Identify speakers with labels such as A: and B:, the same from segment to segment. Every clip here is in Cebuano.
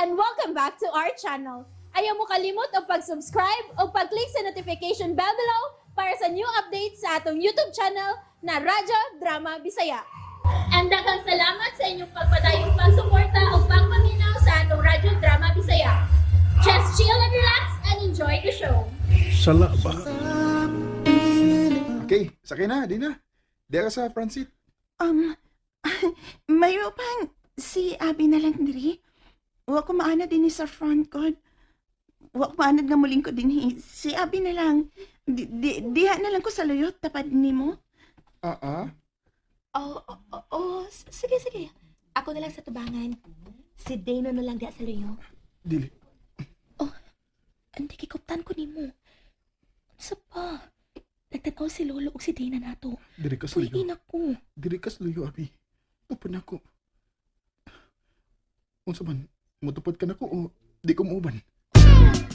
A: And welcome back to our channel. Ayaw mo kalimot og pag-subscribe o pag-click sa notification bell below para sa new updates sa atong YouTube channel na Radyo Drama Bisaya. And daghang salamat sa inyong pagpadayong pagsuporta o pagpaminaw sa atong Radyo Drama Bisaya. Just chill and relax and enjoy the show.
B: Sala ba?
C: Okay, sakay na, di na. Diha ka sa front seat.
D: Mayo pang si Abby na lang diri. Wa ko maanad dinhi sa front gud. Wa ko maanad nga mulingkod dinhi. Si Abby na lang. Diha na lang ko sa luyo tapad nimo.
C: Ah, ah.
E: Oh, sige, sige. Ako na lang sa tubangan. Si Dano na lang diha sa luyo.
C: Dili.
E: Andi, gikuptan ko nimo. Unsa pa? Nagtanaw si Lolo ug si Dana nato.
C: Diri ka sa luyo.
E: Puliin ako.
C: Diri ka sa luyo, Abi. Tupad na ako. Unsa man, mutupad ka nako o di ko muuban?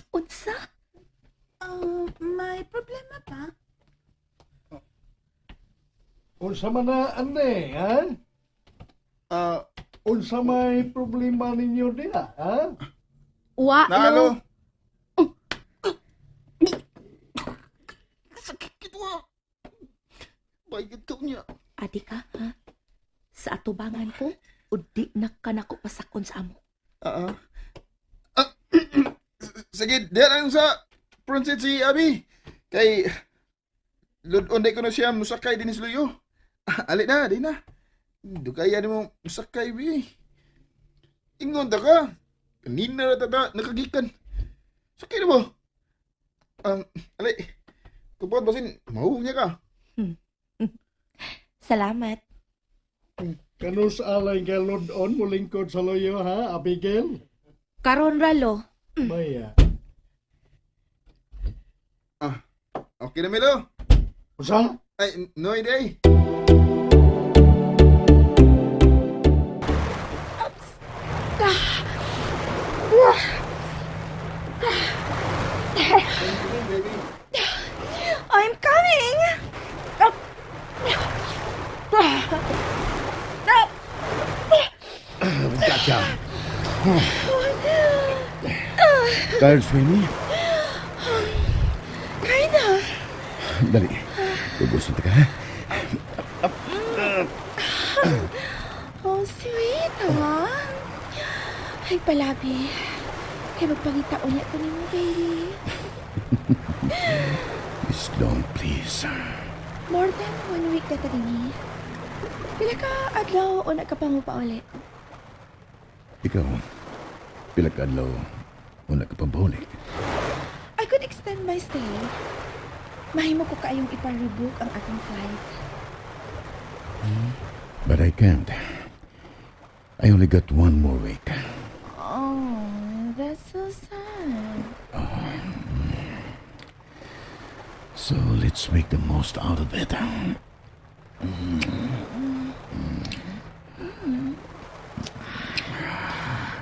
E: Unsa?
D: May problema ba?
B: Unsa man na ane, ha?
C: Ah,
B: Unsa may problema ninyo diha, ha?
E: Wa,
C: Naalo. Sakit wa. Bayad ka niya.
E: Adi ka, ha? Sa atubangan ko, o di na ka nako pasakon sa amo.
C: Ah, ah. Ah, sige, diha lang sa front seat si Abi. Kay lud-on ko na siya musakay dinhi sa luyo. Ali na, di na. Dugaya nimo musakay bi. Ingon ta ka. Kanina ra ta nakagikan. Sakay na mo. Ali. Kupot basin, mahuhong niya ka.
E: Salamat.
B: Kanus alay nga lud-on mulingkod sa luyo, ha, Abigail?
E: Karon ralo.
B: Maya.
C: Ah, okay na Milo.
B: Unsa?
C: Ay, no idea. Baby.
D: I'm coming! Up. Up.
F: Gotcha. Tired swimming?
D: Kinda.
F: Dali. Ubusin ka, ha?
D: Oh, sweet, ha? Ay, palabi. Kay magpangita unya ko nimo, baby.
F: Miss Long, please.
D: More than one week na ta dinhi. Pila ka adlaw o ka pa mo pauli?
F: Ikaw, pila ka adlaw una ka pang balik?
D: I could extend my stay. Mahimo ko kaayong ipa-rebook ang akong flight.
F: But I can't. I only got one more week.
D: Oh, that's so sad.
F: So let's make the most out of it.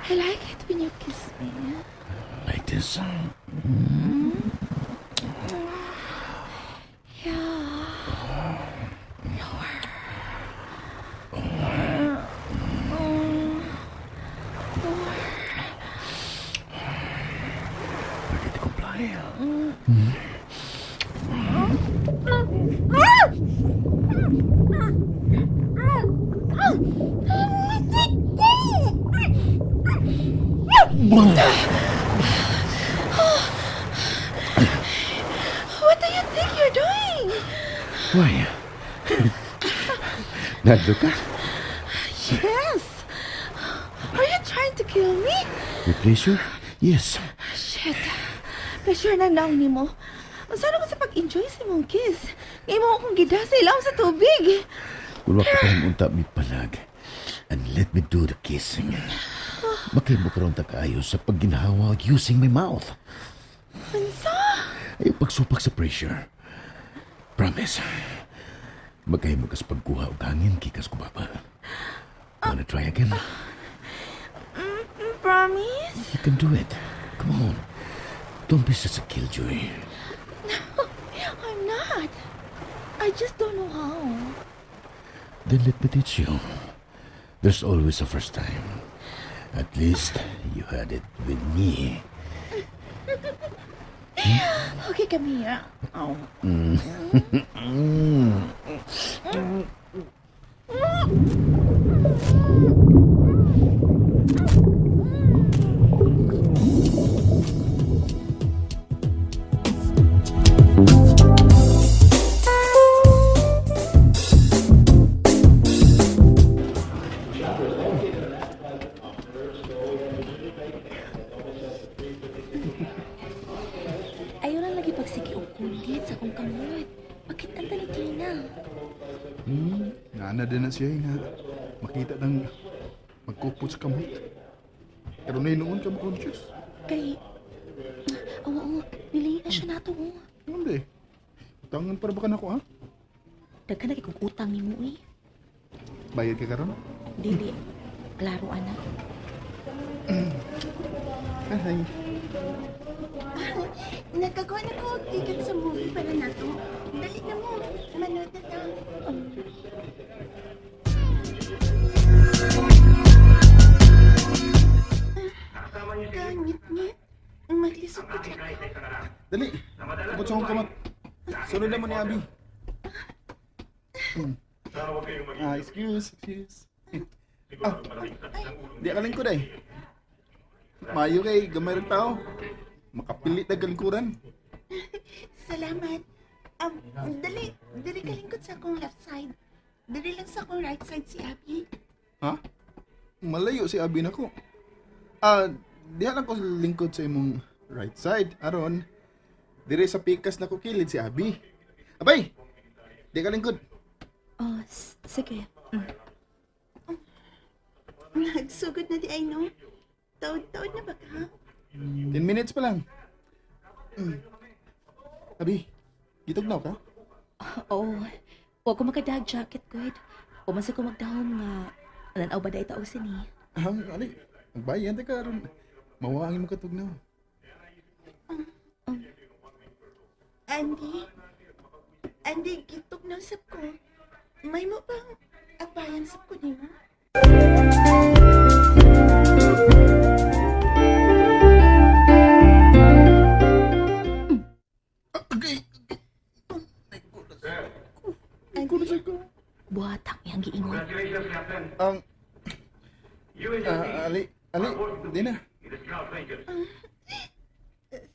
D: I like it when you kiss me.
F: Like this.
D: Yeah. Lower. Oh. Lower.
F: Ready to comply?
D: What do you think you're doing?
F: Why? Nahadlok ka?
D: Yes. Are you trying to kill me?
F: With pleasure? Yes.
D: Shit. Pleasure na lang nimo. Unsa na ko sa pag-enjoy sa imong kiss? Imo akong gida sa ilawom sa tubig.
F: Kung wa ka pa unta mipalag. And let me do the kissing. Makahimo karon ta kaayo sa pagginhawa using my mouth.
D: Unsa?
F: Ay, pagsupak sa pressure. Promise. Magkahimo ka sa pagkuha og hangin gikas kubaba. Wanna try again?
D: Promise?
F: You can do it. Come on. Don't be such a killjoy.
D: I'm not. I just don't know how.
F: Then let me teach you. There's always a first time. At least you had it with me.
D: Okay kami, ah. Oh.
E: Ayaw lang lagi pagsiki og kulit sa akong kamot. Bakit ang ni Tina?
C: Nga na din na siya eh, nga makita ng magkupot sa kamot. Pero na noon ka conscious.
E: Kay... Oo, oo. Nilayin na siya nato, oh.
C: Hindi. Utangan para ba ka nako ha?
E: Daghan na kay kong utang nimo eh.
C: Bayad ka karon?
E: Dili. Klaro, anak.
C: Ay.
D: Nagkakuha na ko og ticket sa movie para nato. Dali na mo. Manood na ta. Kangit-ngit. Maglisod ko lang.
C: Dali. Kapot sa akong kamot. Sunod naman ni Abi. Ah, excuse, excuse. Ah, di ka lingkod ay. Mayo kay gamay rin tao. Makapilit na galingkuran.
D: Salamat. Dali, dali ka lingkod sa akong left side. Dali lang sa akong right side si Abby.
C: Ha? Malayo si Abi nako. Ah, diha lang ko lingkod sa imong right side. Aron, dire sa pikas na ko kilid si Abi. Abay! Di ka lingkod.
E: Oh, sige.
D: Nagsugod na di ay no. Taod-taod na ba ka?
C: 10 minutes pa lang. Abi, gitugnaw ka?
E: Oo. Huwag ko makadag jacket, good. Umasa ko magdahom nga. Lanaw ba dahil tao sini?
C: Ah, ali, magbayan ta ka aron. Mawaangin mo katugnaw.
D: Andy? Andy, gitog na usap ko. May mo bang agbayan sap ko nimo?
C: Okay. Ay, ko.
E: Buhatang iyang giingon.
C: Ang ah, ali, ali, di na.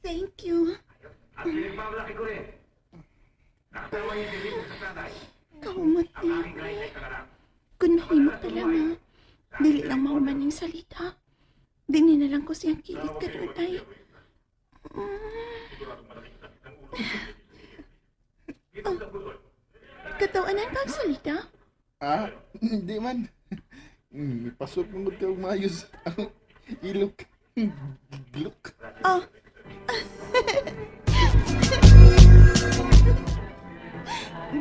D: Thank you. Kaumot niya. Kung mahimo pa lang ha. Dili lang mahuman yung salita. Dini na lang ko siyang kilit kanunay. Oh, katawanan pa ang salita?
C: Ah, hindi man. Pasok mo ka maayos ang ilok. Gluk.
D: Oh.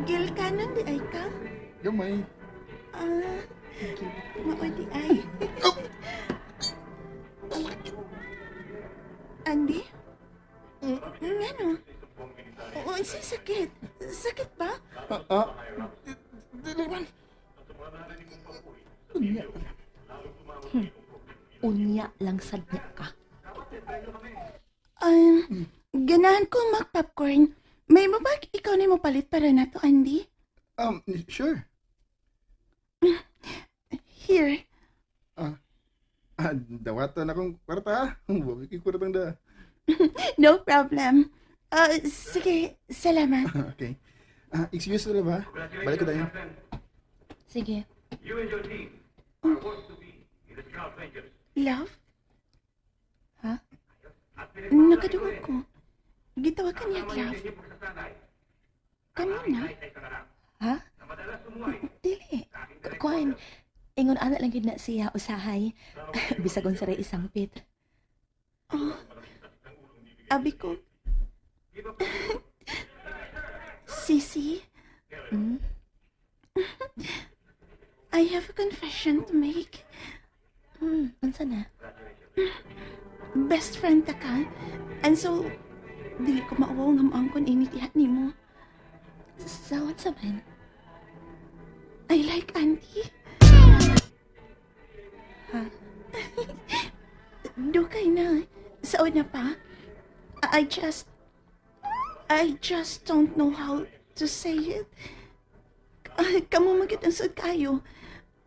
D: Gil kanon di ay ka?
C: Gamay.
D: Ah, mao di ay. Andy? Ngano? Oo, unsay sakit? Sakit ba?
C: Ah, ah. Dili man. Unya.
E: Unya lang sad niya ka.
D: Ganahan ko mag-popcorn. May mabag ikaw na mo palit para nato, Andy?
C: Sure.
D: Here.
C: Ah, ah, dawatan akong kwarta. Ah. Wabi kay kwartang da.
D: No problem. Ah, sige, salamat.
C: Okay. Ah, excuse na ba? Balik ko tayo.
E: Sige.
D: Love?
E: Ha?
D: Nakadugo ko. Gitawag ka niya, love. Kamo na?
E: Ha? Dili. Kuan, ingon ana lang gyud na siya usahay. Bisag unsa ray isangpit.
D: Oh, abi ko. Sisi?
E: Hmm?
D: I have a confession to make.
E: Unsa na?
D: Best friend ta ka. And so, dili ko mauwaw nga moangkon ini diha nimo.
E: Sa unsa man?
D: I like auntie.
E: Ha?
D: Okay na. Sa una pa, I just don't know how to say it. Kamo man gyud ang suod kayo.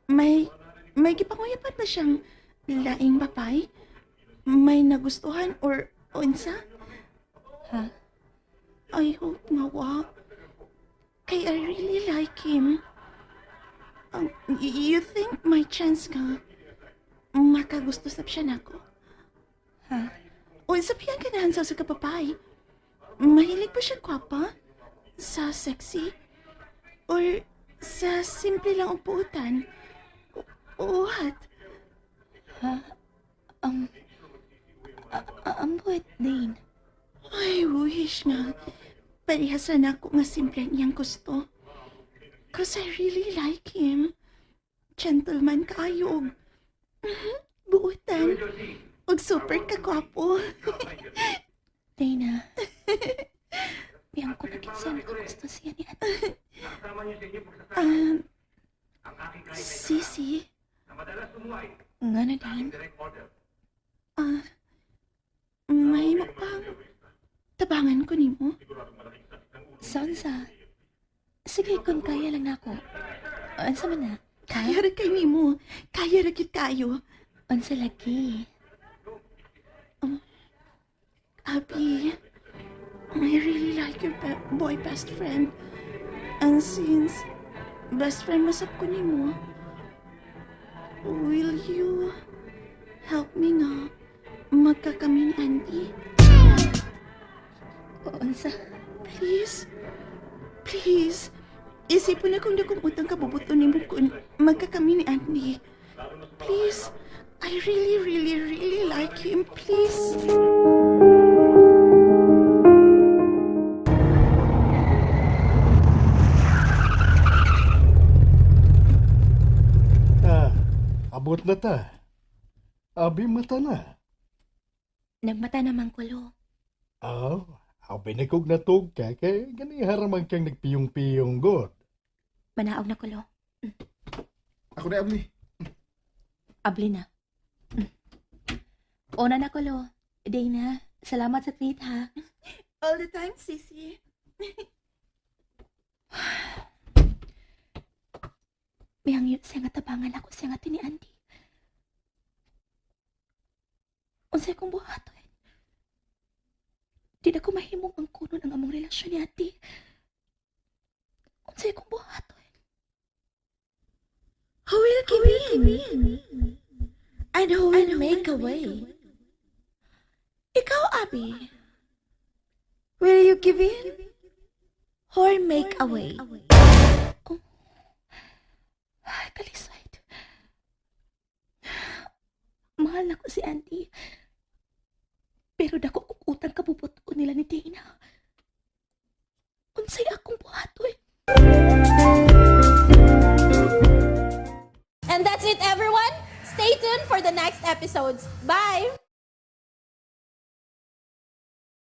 D: May gipanguyapan ba siyang laing babae? May nagustuhan or unsa?
E: Ha?
D: I hope nga wa. Kay I really like him. You think may chance nga makagusto sab siya nako?
E: Ha?
D: O sa piyang ganahan sa kapapay? Mahilig ba siya kwapa? Sa sexy? Or sa simple lang ang buutan? O what?
E: Ha? Ambot, Dane.
D: I wish nga. Parehas na ako nga simple ang iyang gusto. 'Cause I really like him. Gentleman kaayo og buutan. Og super kakwapo.
E: Dana. Biyang ko na kinsa nakagusto siya ni Ate.
D: Sisi,
E: Nga na, Dane.
D: Mahimo pang tabangan ko nimo.
E: Sa unsa? Sige, kung kaya lang nako. Unsa man na?
D: Kaya ra kay nimo. Kaya ra gyud kayo.
E: Unsa lagi?
D: Abby, I really like your boy best friend. And since best friend man sab ko nimo, will you help me nga magkakami ni Andy?
E: Unsa?
D: Please? Please? Isipon na kung dakong utang kabubuto nimo kung magkakami ni Andy. Please? I really, really, really like him. Please?
B: Ah, abot na ta. Abi, mata na.
E: Nagmata naman ko, lo.
B: Ah, abi na kog natug ka kay gani haraman kang nagpiyong-piyong god.
E: Manaog na ko, lo.
C: Ako na, Abli.
E: Abli na. Una na ko, lo. Dana, salamat sa treat, ha?
D: All the time, Sissy.
E: Mihangyo siya nga tabangan ako siya nga ni Andy. Unsay kong buhaton? Di na ko mahimong ang kunon ang among relasyon ni Andy. Unsay kong buhaton?
D: Who will give in? And who will make a way? Ikaw, Abby. Will you give in? Or make a way?
E: Oh. Ay, kalisod. Mahal na ko si Andy. Pero dako